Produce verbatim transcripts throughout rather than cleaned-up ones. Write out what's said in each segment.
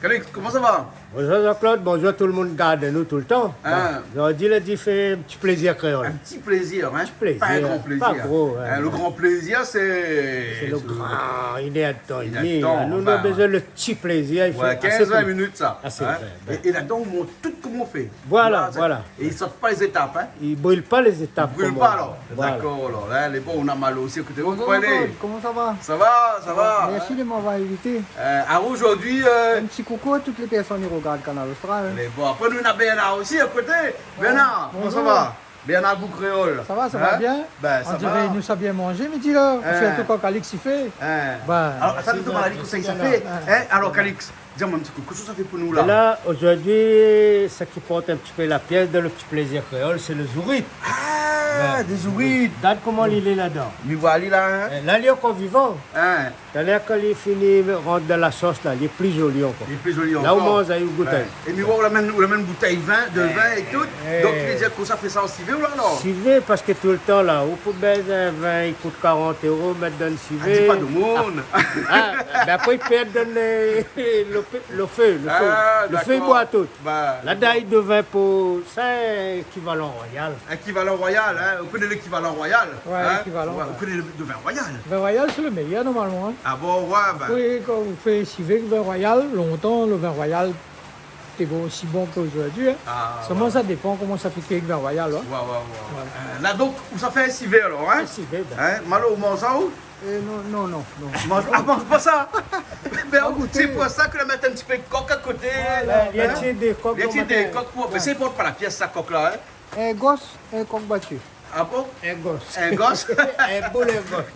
Calix, koman sa va ? Bonjour Jean-Claude, bonjour tout le monde, gard anou toultan. Hein ? Bon, zordi la di fé in ti plézir kréol. In ti plézir, hein ? Ti plézir, pa in gran plézir. Pa gro, hein. Hein, le gran plézir, sé, sé le gran, inn èr d'tan é dmi. Inn èr d'tan, nou, nou la bezoin le ti plézir, i fo kinz, vingt minit, sa. Asé, hein ? É, é ladan, ou mont tout koman ou fé. Voilà, voilà. É i sot pa lé zétap, hein ? I bril pa lé zétap. I bril pa, alor. Voilà. Dakor, alor. Hein, lé bon, ou na Malo osi a koté. Bonjour, Jean-Claude. Koman sa va ? Sa va, sa va. Mèrsi de m'avoir invité. Euh, alor zordi, euh, in ti koukou a tout lé pèrsone i rogard Kanal Austral. Lé bon. Apré, nou na Bernard osi a koté. Bernard, koman sa va ? Bonjour. Bernard Goût Créole. Sa va, sa va bien ? Hein ? Ben, sa va. On diré nou sa bien manzé midi la. Hein. Sirtou kan Calix i fé. Hein. Ben, alor, atann, mèrsi, nou va alé kosa i sa fé. Hein. Hein ? Alor, Calix, di amoin in ti kou, kosa ou sa fé pou nou la ? Bin la, zordi, sak i port in ti pé la pièce dan le ti plézir kréol, sé le zourit. Ah, dé zourit. Gard koman li lé ladan. Mi voi ali la, hein. Eh, la, li lé ankor vivan. Hein. Talèr, kan li fini rant dan la sos la, li lé pli zoli ankor. Li lé pli zoli ankor. La, ou manz, ou gout. Ouais. É mi voi, ou la amenn, ou la amenn boutèy vin, de vin é tout. Eh. Donk, i vé dir ke ou sa fé sa an sivé, ou la, alor ? Sivé, parske toultan la, ou pou bézoin in vin, i kout karant éro, mèt dan in sivé. Ah, di pa domoun. Ah, ah, bin apré, i pèrd dan le, le fé, le fé. Ah, dakor. Le fé i boi tout. Ba, la, dakor. Dé vin pou sa, ékivalan royal. Ékivalan royal, hein. Ou koné lékivalan royal, hein ? Ouais, lékivalan, ouais. Ou koné le, le vin royal ? Vin royal, sé le méyèr, normalman, hein. Ah bon, ouais, bin. Oui, kan ou fé sivé vin royal, lontan, le vin royal té osi bon ke zordi, hein. Ah, ouais. Solman sa dépan koman sa fé kui vin royal, hein. Ouais, ouais, ouais. Ouais. Euh, la, donk, ou sa fé in sivé, alor, hein ? In sivé, bin. Hein, Malo, ou manz sa, ou ? Euh, non, non, non, non. Manz, ah, manz pa sa. Ben, pa gouté. Sé pou sa ke la mèt in ti pé kok a koté, la, hein ? Voilà, li la tir dé kok. Li la tir dé kok pou, mé sé pou pa la pièce, sa, kok la, hein ? In gos, in kok bati. Ah bon ? In gos. In gos ? In boul, in gos.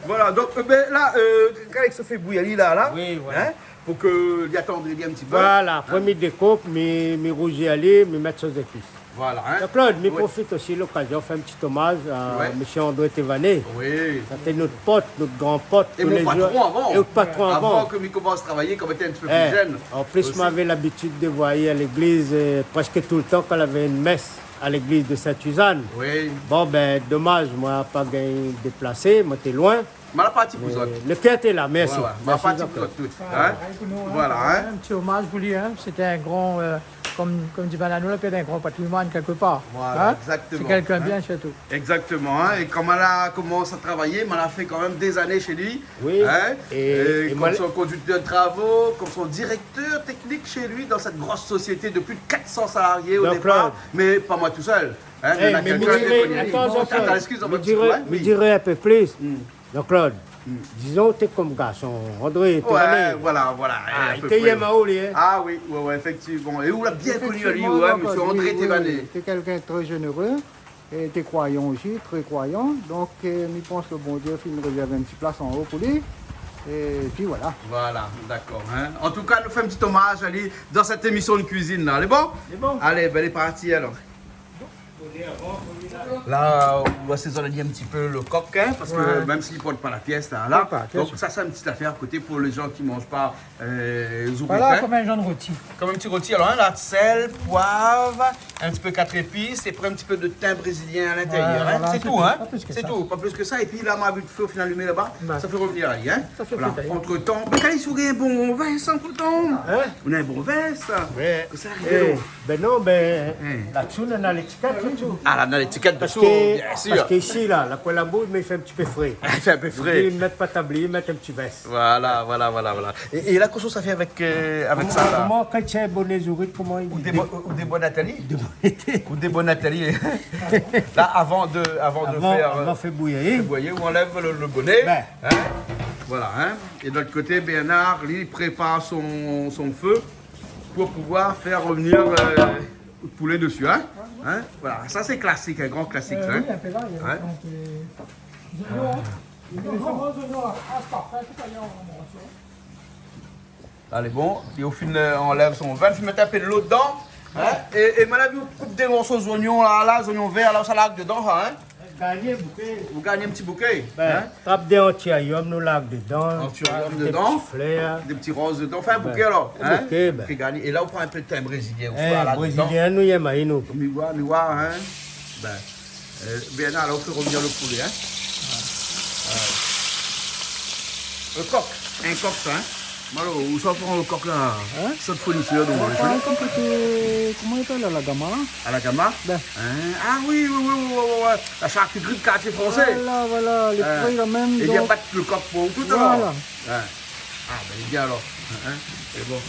Voilà, donk, euh, ben, la, euh, kan i sa fé bouyir ali la, la, oui, voilà, hein, pou ke li atandri in ti pé. Voilà, hein ? Apré mi dékoup, mi, mi rouzi ali, mi mèt sos zépis. Voilà, hein. Jean-Claude, mi profit osi lokazion fé in ti omaz a mésyé André Thévenet. Oui. Sa té nout pot, nout gran pot. É mon patron avan. É out patron avan. Avan ke mi komans travay, kan mi té in ti pé pli jenn. An plis, osi, moin lavé labitid de voir ali a légliz, euh, prèsk toultan kan lavé in mès a légliz de Sainte-Suzanne. Oui. Bon, bin, domaz, moin la pa gingn déplasé, moin té loin. Mé la parti pou zot. Le kèr té la, mèrsi. Ouais, ouais. Mèrsi, Jean-Claude. Mèrsi pou zot tout, hein. Voilà, hein. In ti omaz pou li, hein. Sété in gran, euh, kom, kom di bann anou, la pèrd in gran patrimoine kèlkepar. Voilà, hein, exactement, hein. Sé kèlkin bien, sirtou. Exactement, hein. É kan moin la komans a travay, moin la fé kan mèm dé zané shé li, hein. Oui. É, é kom son konduktèr de travo, kom son dirèktèr teknik shé li dan sèt gro sosiété de plis de kat san salarié o dépar, mé pa moin tousèl. Hein, mé mi diré, atann, atann, eskiz amoin in ti pé, mi diré in pé plis. Jean-Claude, dizon, té kom garson André Thévenet. Ouais, voilà, voilà, in pé pré. Ah, li té yèm aou, li, hein. Ah oui, ouais, ouais, éfèktivman. É ou la bien koni ali, hein, mésyé André Thévenet. Té kèlkin de trè zénéré, é té kroiyan osi, trè kroiyan. Donk, euh, mi pans ke Bondié la fine rézèrv in ti plas an-o pou li. É pi voilà. Voilà, dakor, hein. An tou ka, nou fé in ti omaz ali dan sèt émisyon de kuizine la. Lé bon ? Lé bon. Alé, bin, lé parti alor. La, ou asézone in ti pé le kok, hein, parske mèm si li port pa la pièce, la, la. Port pa la pièce. Donk sa, sé in ti afèr a koté pou lé jan ki manz pa, euh, zourit, hein. Voilà, kom in janr roti. Kom in ti roti. Alor, hein, la, sèl, poiv, in ti pé kat zépis, é apré in ti pé de tin brézilien a lintérièr, hein. Voilà, sé tou, hein. Sé tou, pa plis ke sa. É pi la, ma vi fé o final alumé laba, sa fé revnir ali, hein. Sa fé revnir ali. Antretan, mé kan i souri in bon vin, sa, antretan. Hein ? Ou na in bon vin, sa. Ouais. Kosa i ariv, alor ? Bin non, bin, la-dsi, ou na létikèt, la-dsi. Ah, la, na létikèt désou, biensir. Parske isi, la, la koué la bouy, mé i fé in ti pé fré. I fé in pé fré. Donk, mèt pa tablié, mèt in ti vès. Voilà, voilà, voilà, voilà. É, é la, kosa ou sa fé avèk, euh, avèk sa, la ? Koman, kan i tir boné zourit, koman i... Ou dé-, ou débone ali. Débone. Ou débone ali. La, avan de, avan de fé, euh, avan fé bouyir, fé bouyir, ou anlèv le, le boné, hein. Voilà, hein. É de lot koté, Bernard, li, li prépar son, son fé pou pouvoir fé revnir, euh, le poulé desi, hein. Hein ? Voilà, sa sé klasik, in gran klasik, sa, hein. Euh, oui, in pé la, donk, euh, zonion, hein. Zonion, zonion, ah, sé parfé, tout sa lé an morso. Alé, bon, é ou fine, euh, anlèv son vin, fine mèt in pé dolo dedan, hein. É, é moin la vi ou koup dé morso zonion la, la, zonion vèr la, ou sa larg dedan, sa, hein. Gingn in bouké. Ou gingn in ti bouké, hein. Bin, trap dé anti-arium, nou larg dedan. Anti-arium dedan. Dé ti flèr. Dé ti roz dedan. Fé in bouké, alor, hein. In bouké, bin. Pi gingn. É la, ou pran in pé de tin brézilien, ou sa larg dedan. Brézilien, nou yèm ali, nou. Mi voi, mi voi, hein. Bin, euh, Bernard, la, ou fé revnir le poulé, hein. Ouais. Le kok. In kok, sa, hein. Malo, ousa ou pran lo kok la ? Hein ? Sort fournisèr, donk, ou pran lo kok, euh, koman i apèl, à la Gama ? À la Gama ? Ben. Hein ? Ah oui, oui, oui. La charcuterie de Quartier Français. Voilà, voilà, lé pré la mèm, é li donk. Bat lo kok pou tout, alor. Voilà. Hein. Ah, ben, lé bien, alor. Hein ? Sé bon.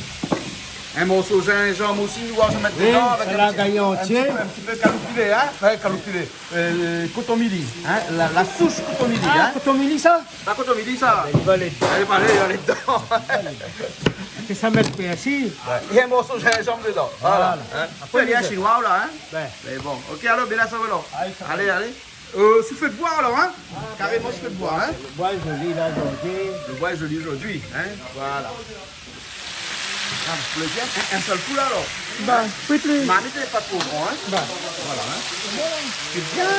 In morso zinzanm osi, ou va mèt dedan, avèk in ti pé, in ti pé kaloupilé, hein ? Ouais, kaloupilé. Euh, koton mili, hein ? La, la sous koton mili, hein ? Ah, koton mili, sa ? Pa koton mili, sa. Ben, li va alé dedan. Alé, alé, alé dedan. Sé sa, mèt pèrsi. Ouais. É in morso zinzanm dedan. Voilà. Voilà. Hein ? Apré, li lé shinoi, la, hein ? Ben. Mé bon. Ok, alor, ben la, sa va, alor. Alé, sa va. Alé, alé. Euh, sou fé de boi, alor, hein ? Ah, karéman, ben, sou fé de boi, hein ? Lo boi lé zoli, la, zordi. Lo boi lé zoli zordi, hein ? Voilà. Ah, pou lé bien, in, in sèl kou la, alor. Ben, oui, oui. Marmit lé pa tro gran, hein. Ben. Voilà, hein. Sé bien.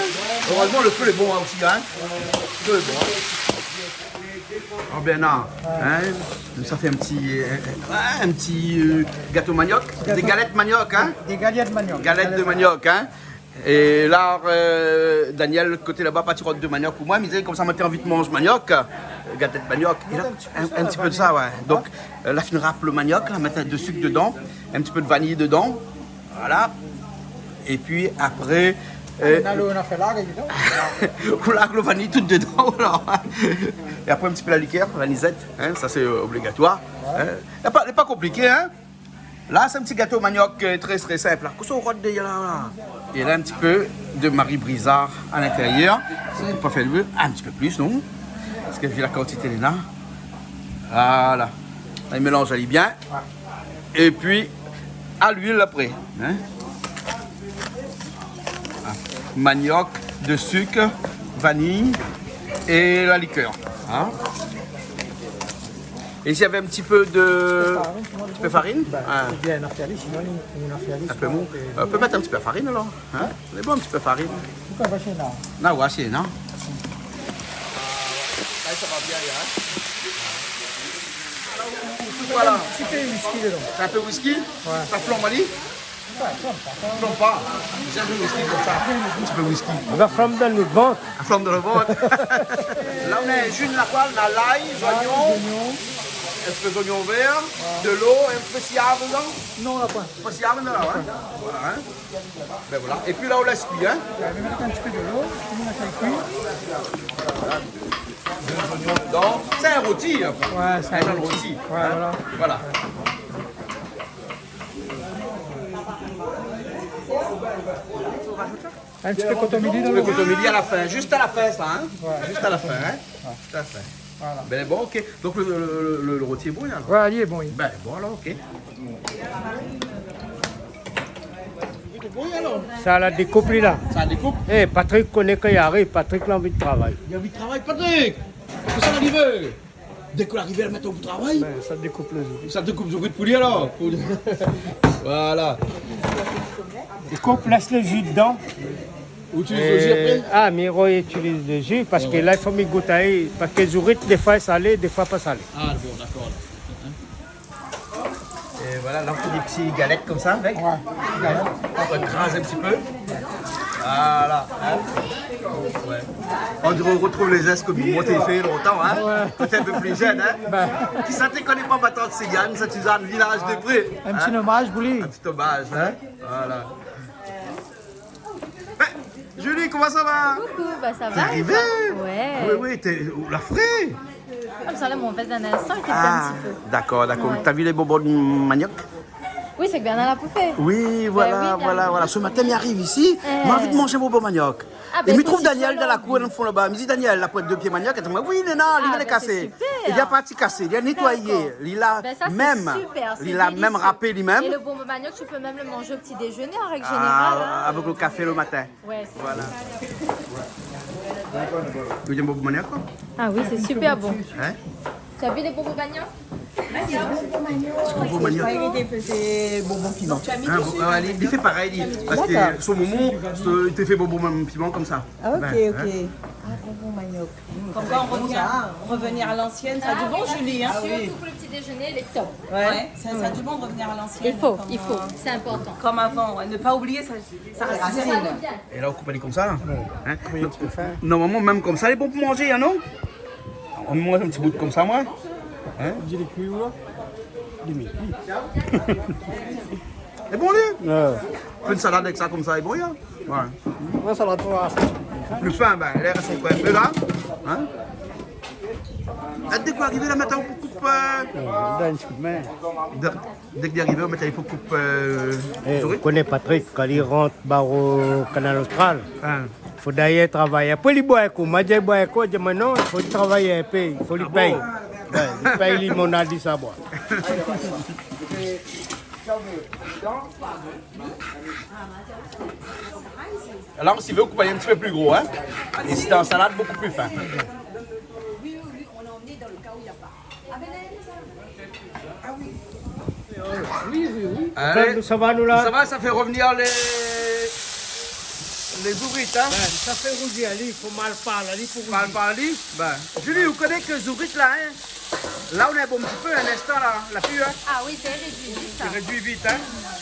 Erèzman, lo fé lé bon, hein, osi, hein. Lo fé lé bon, hein. Oh, Bernard, hein, sa fé in ti, euh, ouais, in ti, euh, gato maniok. Gato. Dé galèt maniok, hein. Dé galèt maniok. Galèt maniok, hein. É la, euh, Daniel, koté laba, parti rod dé maniok pou moin, mi di, konmsa, moin té anvi manz maniok, euh, galèt maniok. É la, in, in ti pé de sa, ouais. Donk, euh, la fine rap lo maniok, la, mèt in pé de sik dedan, in ti pé de vaniy dedan. Voilà. É pi apré, euh, ou larg lo vaniy tout dedan, voilà. É apré, in ti pé la likèr, la nizèt, hein, sa sé, euh, obligatoir, hein. Lé pa, lé pa konpliké, hein. La, sé in ti gato maniok, euh, tré, tré sinp, la. Kosa ou rod dèryèr la, la ? É la, in ti pé de Marie Brizard à l'intérieur. Sé pa fé lo, in ti pé plis, non ? Parske vi la kantité néna. Voilà. La, i mélanz ali bien. É pi, a luil apré, hein. Ah. Maniok, de sik, vaniy é la likèr, hein. É si navé in ti pé de, in ti pé farine ? Ben, ah. Oubien in afèr, sinon, in afèr, in pé mou. Euh, ou pé mèt in ti pé farine, alor, hein ? Lé bon, in ti pé farine. Ou pé mèt, non ? Non, ouais, sé, non ? Sa, sa va bien, hein ? Alor, ou, ou fé koi, la ? In ti pé whisky dedan. Sé in pé whisky ? Ouais. Sa flanb, alé ? Flanb pa. Zèm lo whisky konmsa. In ti pé whisky. Ou va flanb dan nout vant. La flanm dan lo vant. La, ou na in ji, la, koi, ou na lay, zoignon. Lay, zoignon. In ti pé zoignon vèr, ouais, de lo, in ti pé siyav dedan. Non, la poin. Pa siyav dedan, la, ouais. Voilà, hein. Ben voilà. É pi la, ou lès kui, hein. Ouais, mi mèt in ti pé de lo, mi lès kui. Voilà. Dé zoignon dedan. Sé in roti, hein. Ouais, sé in roti. Ouais, hein. Voilà. Voilà. In ti pé koton mili dan lo... In ti pé koton mili a la fin, zis a la fin sa, hein ? Ouais. Zis a la fin, hein ? Ouais. Tout à fait. Voilà. Ben bon, ok. Donk lo, lo, lo, lo, lo roti lé bon, alor ? Ouais, li lé bon, oui. Ben bon, alor, ok. Lé bon, alor ? Sa la dékoup, li, la. Sa dékoup ? Eh, Patrick koné kan i ariv, Patrick la anvi travay. Li anvi travay, Patrick ? Kosa la arivé ? Dèk ou ariv, la mèt o travay. Ben, sa dékoup lo zourit. Sa dékoup zourit pou li, alor. Pou li. Voilà. Dékoup, lès lo ji dedan. Ou itiliz lo ji apré ? Ah, mi réitiliz lo ji, parske la, i fo mi gout ali, parske zourit, défoi, lé salé, défoi pa salé. Ah, bon, dakor. É voilà, la, ou fé dé ti galèt konmsa avèk. Ouais. Ou ékraz in ti pé. Voilà, hein. Ouais. On diré ou rotrouv lé zès ke moin té fé lontan, hein. Ouais. Kan té in pé pli jenn, hein. Ben. Kisa té koné pa ma tant Ségane, Sint-Sizane, Vilaz dé Pré, hein. In ti omaz pou li. In ti omaz, hein. Voilà. Ben, Julie, koman sa va ? Coucou, bah ça va, et toi ? T'es arrivée ? Ouais. Oui, oui, t'es, ou la fré ? Ah, mé sa la, mon vès d'in instan, li té in ti pé. Ah, dakor, dakor. Ouais. T'as vu les bonbons de manioc ? Oui, sé ke Bernard la pou fé. Oui, voilà, voilà, voilà. Ben oui, bien. Ce matin, mi ariv isi, eh, mi anvi manz bonbon maniok. Ah, ben, ékout, si ou trouv Daniel dan la kour, dan lo fon laba. Mi di, Daniel, la poin dé pié maniok ? Li di amoin, oui, néna, li la kasé. Ah, ben, c'est super. Li la parti kasé, li la nétoiyé, li la mèm, li la mèm rapé li mèm. D'accord. Ben ça, c'est super, c'est délicieux. Et le bonbon manioc, tu peux même le manger au petit déjeuner, en règle générale, hein. Ah, avèk lo kafé le matin. Ouais, c'est super. Voilà. Ou yèm bonbon maniok, koi ? Ah oui, c'est super bon. Hein ? T'as vu les bonbons maniok ? Bonbon maniok. Sé pa li té fé bonbon piman. Hein, bon, ah, li, li fé parèy, li. D'accord. Parske son momon, euh, li té fé bonbon piman konmsa. Ah, ok, ok. Ben, hein. Ah, bonbon maniok. Comme quoi, on revient, revenir à l'ancienne, ça a du bon, Julie, hein ? Ah oui. Surtout pour le petit déjeuner, il est top. Ouais, ça, ça a du bon de revenir à l'ancienne, il faut, comme, il faut, euh, c'est important. Comme avant, ouais, ne pas oublier ça. Sa rasine. É la, ou koup ali konmsa, la. Ouais. Hein ? Koup ali in ti pé fin. Normalman, mèm konmsa, lé bon pou manzé, hein, non ? Ou manz in ti bout konmsa, moin. Hein ? Di lé kui, ou la ? Li mèt kui. Lé bon, li ? Ouais. Fé in salad avèk sa, konmsa, lé bon, ya. Ouais. Ouais, salad pou, ah, sa. Pli fin, bin, lé rès ankor in pé la. Hein ? La, dèk ou ariv la, mintnan, pou koup, euh, ouais, donn in ti kou d'min. Dèk, dèk li ariv, mintnan, i fo koup, euh, eh, zourit. Ou koné Patrick, kan li rant bar o Kanal Austral, hein, fo dayèr travay. Apré, li boir in kou. Ma di, boir in kou, li di, mé non, fo li travay in pé, fo li pèy. Ah bon ? Ouais, li pèy li, mon adi sa boir. La, si ou vé, ou koup in ti pé pli gro, hein. É sé in salad bokou pli fin. Oui, oui, oui, on a emmené dans le cas où il y a pas. Ah ben, là, il y a ça. Ah oui. Oui, oui, oui. Alé. Sa va, nou la ? Sa va, sa fé revenir les, les ouvriers, hein ? Ben, sa fé rouzi ali, fo mal parl ali pou rouzi. Mal parl ali ? Ben, Julie, ou koné ke zourit la, hein ? La, ou néna in bon ti pé, in instan la, la pli, hein ? Ah oui, c'est réduit vite, ça. C'est réduit vite, hein ?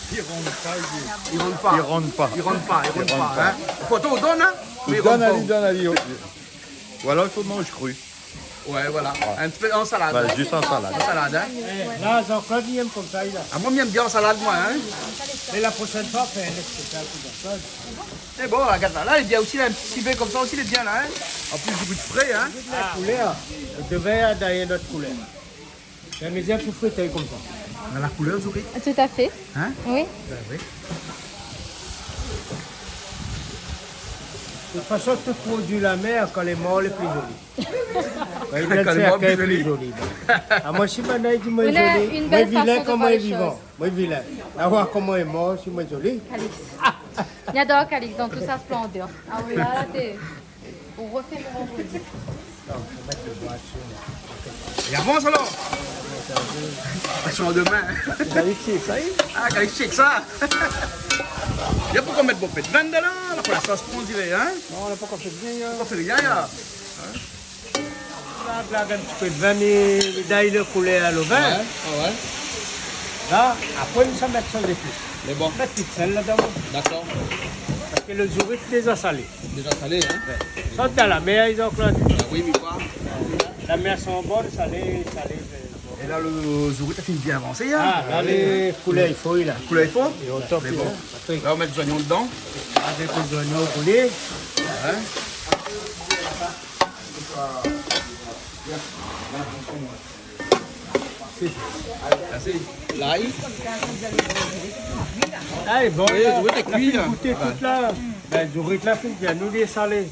I rant pa, i rant pa. I rant pa. I rant pa, i rant pa, hein ? Pourtan, ou donn, hein ? Mé i rant pa. Donn ali, donn ali, ok. Ou alor, fo manz kri. Ouais, voilà. Ouais. In ti pé an salad. Voilà, zis an salad. An salad, hein. Eh, la, Jean-Claude, li èm konmsa, li la. Ah, moin, mi èm bien an salad, moin, hein. É la proshèn foi, fé in spésial pou Jean-Claude. Sé bon, regard la. La, lé bien osi, la, in ti sivé konmsa osi, lé bien, la, hein. An plis, i gout fré, hein. La koulèr, ou devé done in not koulèr. La mézèr pou frit, lé konmsa. Néna la koulèr, zourit. Tout à fait. Hein ? Oui. Ben oui. De toute façon, tout produit la mer, kan lé mor, lé pli zoli. Kan lé mor, lé pli zoli. Ah, moin, si banna i di moin lé zoli, moin vilin, koman lé vivan. Moin vilin. Avoir koman lé mor, si moin lé zoli. Calix. J'adore Calix dans toute sa splendeur. Ah oui, là, là, t'es, on refait le vendredi. I avans alor. Action demain. Calix, sé sa, oui. Ah, Calix, sé sa. Li la pankor mèt bonpé d'vin dedan, la, pou la sos, on diré, hein ? Non, la pankor fé rien, hein. Pankor fé rien, ya. Hein ? La, la, in ti pé d'vin, mé, mé done la koulèr lo vin. Ouais, ouais, ouais. La, apré, nou sa mèt son zépis. Lé bon. Mèt ti sèl ladan. Dakor. Parske lo zourit lé déza salé. Déza salé, hein ? Ouais. Sort dan la mèr, Jean-Claude. Ah oui, mé koi ? La mèr son bon, salé, salé, euh, bon. É la, lo zourit la fine bien avansé, hein ? Ah, la, lé koulèr i fo, la. Koulèr i fo ? Lé o top, la. Lé bon. La, ou mèt zoignon dedan. Avèk lé zoignon roulé. Hein ? Lay. Ah, bon, oui, la, zourit lé kui, la. Bin, zourit la fine bien, nou lé salé.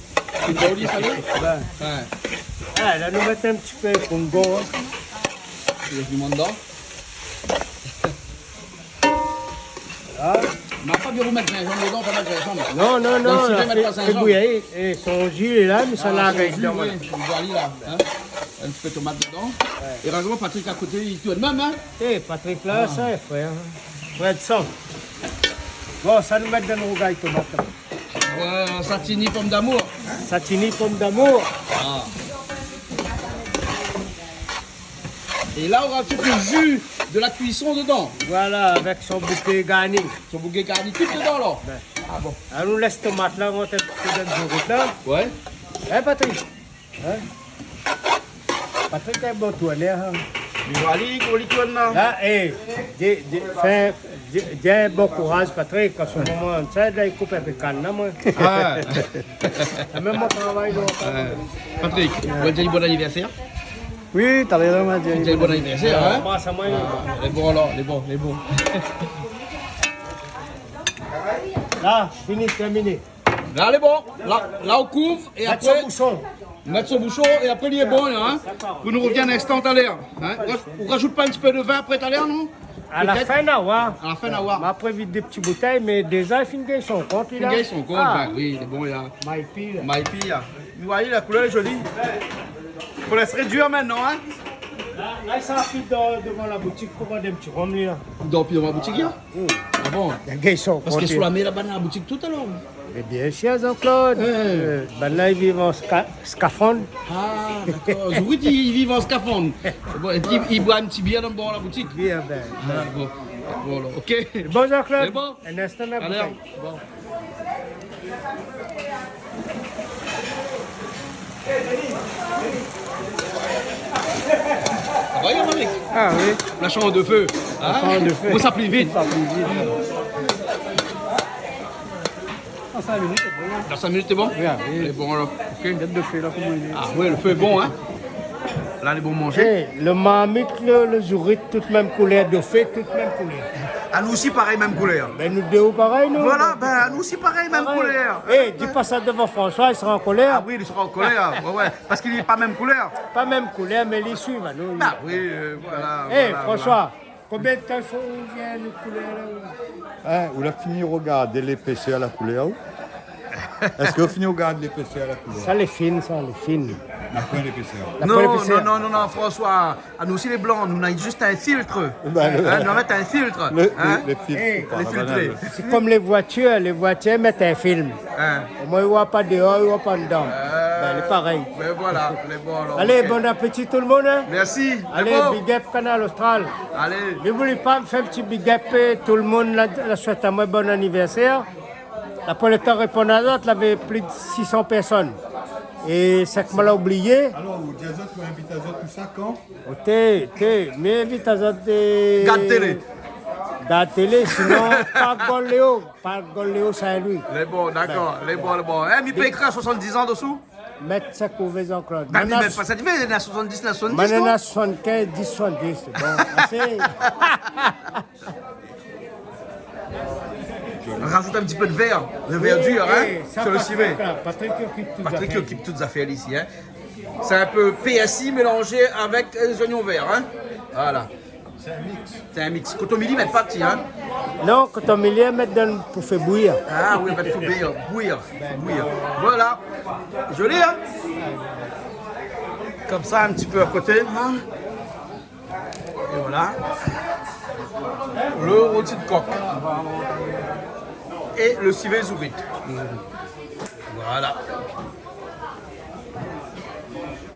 Fine bien, nou lé salé ? Bin. Ouais. Ah, la, nou mèt in ti pé pou gou, hein. Lé piman dedan. La. Ma pa bien ou mèt zinzanm dedan, pa mèt zinzanm. Non, non, non, fé bouyi, é son ji la, mé sa la, son ji, oui, voilà, hein. In ti pé tomat dedan. Ouais. Érèzman, Patrick a koté, li tourn mèm, hein. Eh, Patrick la, sa, frèr. Frèr de san. Bon, sa nou mèt dan lo rougay tomat la. Ouais, satini, pom d'amour. Satini, pom d'amour. Ah. É la, ou razout lo ji de la kuison dedan. Voilà, avèk son bouké garni. Son bouké garni, tout dedan, alor. Bin. Ah bon. Alor, nou lès tomat la, nou mèt in ti pé dan zourit la. Ouais. Hein, Patrick ? Hein ? Patrick, in bon tournèr, hein. Mé voilà, koman li tourn la ? La, eh, di, di, fé, di, di bon kouraz, Patrick, an se moman, sa, la, li koup in pé kann la, moin. Ah. Mèm mon travay, donk. Ouais. Patrick, ou va dir bon anivèrsèr ? Oui, talèr, ma di bon anivèrsèr, hein ? Moi, sa, moin. Ah, lé bon, alor, lé bon, lé bon. La, fini, tèrminé. La, lé bon. La, la, ou kouv é apré, mèt son boushon. Mèt son boushon é apré, li lé bon, hein. Pou nou rovien in instan talèr, hein. Ou razout pa in ti pé de vin apré talèr, non ? Pétèt. A la fin, na oir. A la fin, na oir. Mé apré, vid dé ti boutèy, mé déza, li fine gingn son kont, li la. Fine gingn son kont, ah. Bin oui, lé bon, la. Maipi, la. Maipi, la. Mé oui, la koulèr lé zoli. Fo lès réduir mintnan, hein. La, la, sa vid dan, dovan la boutik pou vann in ti rom, li, la. Dan, pi dan la boutik, la ? Hmm. Ah bon ? Li gingn son kont, li. Parske sou la mèr, laba, na la boutik tout, alor. Mé biensir, Jean-Claude. Eh. Euh, banna i viv an ska-, skafann. Ah, dakor. Zourit i, i viv an skafann. Bon, épi i, i boir in ti bièr dan, dan la boutik. Bièr, bin. Ah, bon. Bon, alor, ok. Bon, Jean-Claude. Lé bon. In instan, la boutèy. Alé, bon. Voyé, Malik. Ah oui. La shanm de fé. La shanm de fé. Koman sa pli vit ? Sa pli vit. An sink minit, sé bon. Dan sink minit, sé bon ? Oui, oui. Lé bon, alor. OK. Gèt lo fé la, koman i lé. Ah oui, lo fé lé bon, in. La lé bon manzé. Eh, lo marmit, lo, lo zourit, tout mèm koulèr, do fé, tout mèm koulèr. Anou osi, parèy, mèm koulèr. Bin, nou dé ou parèy, nou. Voilà, bin, anou osi, parèy, mèm koulèr. Eh, di pa sa dovan François, li sra an kolèr. Ah oui, li sra an kolèr. Ouais, ouais. Parske li lé pa mèm koulèr. Pa mèm koulèr, mé li suiv anou. Ah oui, euh, voilà, eh, voilà, François, voilà. Konbien d'tan i fo ou vien nout koulèr la, ou ? In, ou la fini rogard lépésèr la koulèr, ou ? Èske ou fini rogard lépésèr la koulèr ? Sa lé fin, sa lé fin. Na poin lépésèr. Na poin lépésèr. Non, non, non, non, François, anou osi lé blan, nou na zis in filtr. Bin, in, nou mèt in filtr, lo, lo, in ? Lo filtr, eh, par lé filtré. Sé konm lé voitir, lé voitir mèt in film. In. Omoin, i voi pa déor, i voi pa dedan. Euh, bin, lé parèy. Bin voilà, lé bon, alor, OK. Alé, bon apéti tout lo moun, in. Mèrsi, lé bon. Alé, big up Kanal Austral. Alé. Oubli pa, mi fé in ti big up, eh, tout lo moun la, la souèt amoin bon anivèrsèr. La, pou lo tan réponn azot, lavé plis de sis san pèrsone. É sak moin la oublié. Alor, ou di azot, ou invit azot, tousa, kan ? Oté, té, mi invit azot de Gard télé. Gard télé, sinon, pa Gol Léo, pa Gol Léo Saint-Louis. Lé bon, dakor, lé bon, lé bon. Eh, mi pé ékri soisant-diz an dosou ? Mèt sa kouvé, Jean-Claude. Bin, mi mèt pa sa, di, mé néna soisant-diz, néna soisant-diz, non ? Néna soisant-kinz, dis, soisant-diz, sé bon, asé. Rajout in ti pé de vèr, de vèrdir, in, eh, sa, sur le civet. Patrick, la, Patrick i okip tout zafèr. Patrick i okip tout zafèr isi, in. Sé in pé pèrsi mélanzé avèk, euh, zoignon vèr, in. Voilà. Sé in mix. Sé in mix. Kotomili, mèt pa ti, in. Non, kotomili, mèt dan pou fé bouyir. Ah oui, mèt pou bouyir, bouyir, bouyir. Voilà. Joli, in. Konmsa, in ti pé a koté, in. É voilà. Lo roti de kok. É lo sivé zourit. Voilà.